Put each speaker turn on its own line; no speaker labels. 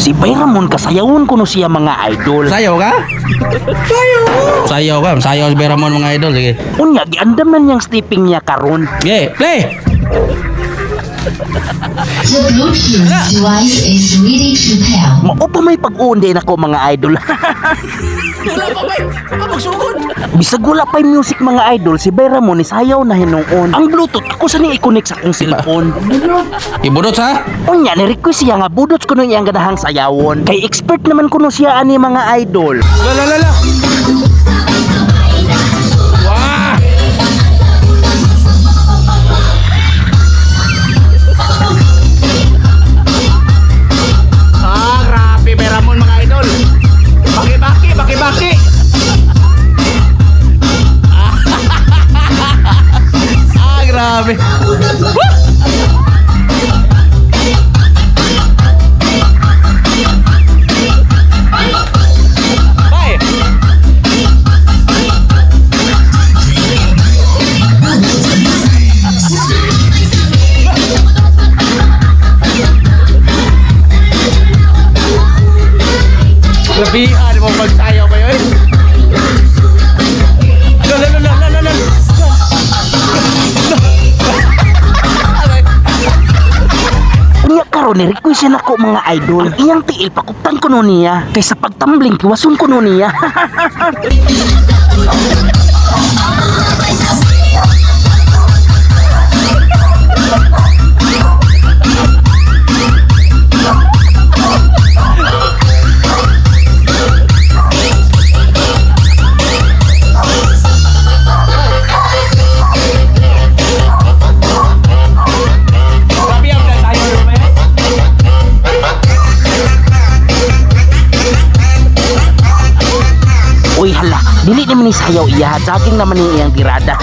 Si Bay Ramon kasayawon kuno siya, mga idol.
Sayaw ka? Sayaw. Sayaw ka. Sayaw si Bay Ramon, mga idol. Sige.
Unya giandam na niyang stepping niya karon.
Sige, play.
The Bluetooth device is ready to pair.
Mao pa may pag-uunday nako, mga idol.
Wala pa ba? Wala magsugod.
Bisag wala pa'y music, mga idol, si Bay Ramon ni sayaw na hinuon. Ang Bluetooth ako sa ning i-connect sa akong cellphone.
Ibudot sa?
Unya ni request siya nga budots kuno iyang ganahang sayawon. Kay expert naman kuno siya ani, mga idol.
La la la la. Wah! Ah, grabe Bay Ramon, mga idol. Baki-baki, baki-baki. Ah, grabe. Woo! Bye. Grabihan mo magsayaw ba yun? La la la la la la.
Unya karon ni request siya nako, mga idol. Ang iyang tiil pakuptan kuno niya. Kay sa pagtambling kiwason kuno niya.
Grabe ang sayaw mo ba?
Uy hala, dili naman ni sayaw iya, jogging naman ni iyang tirada.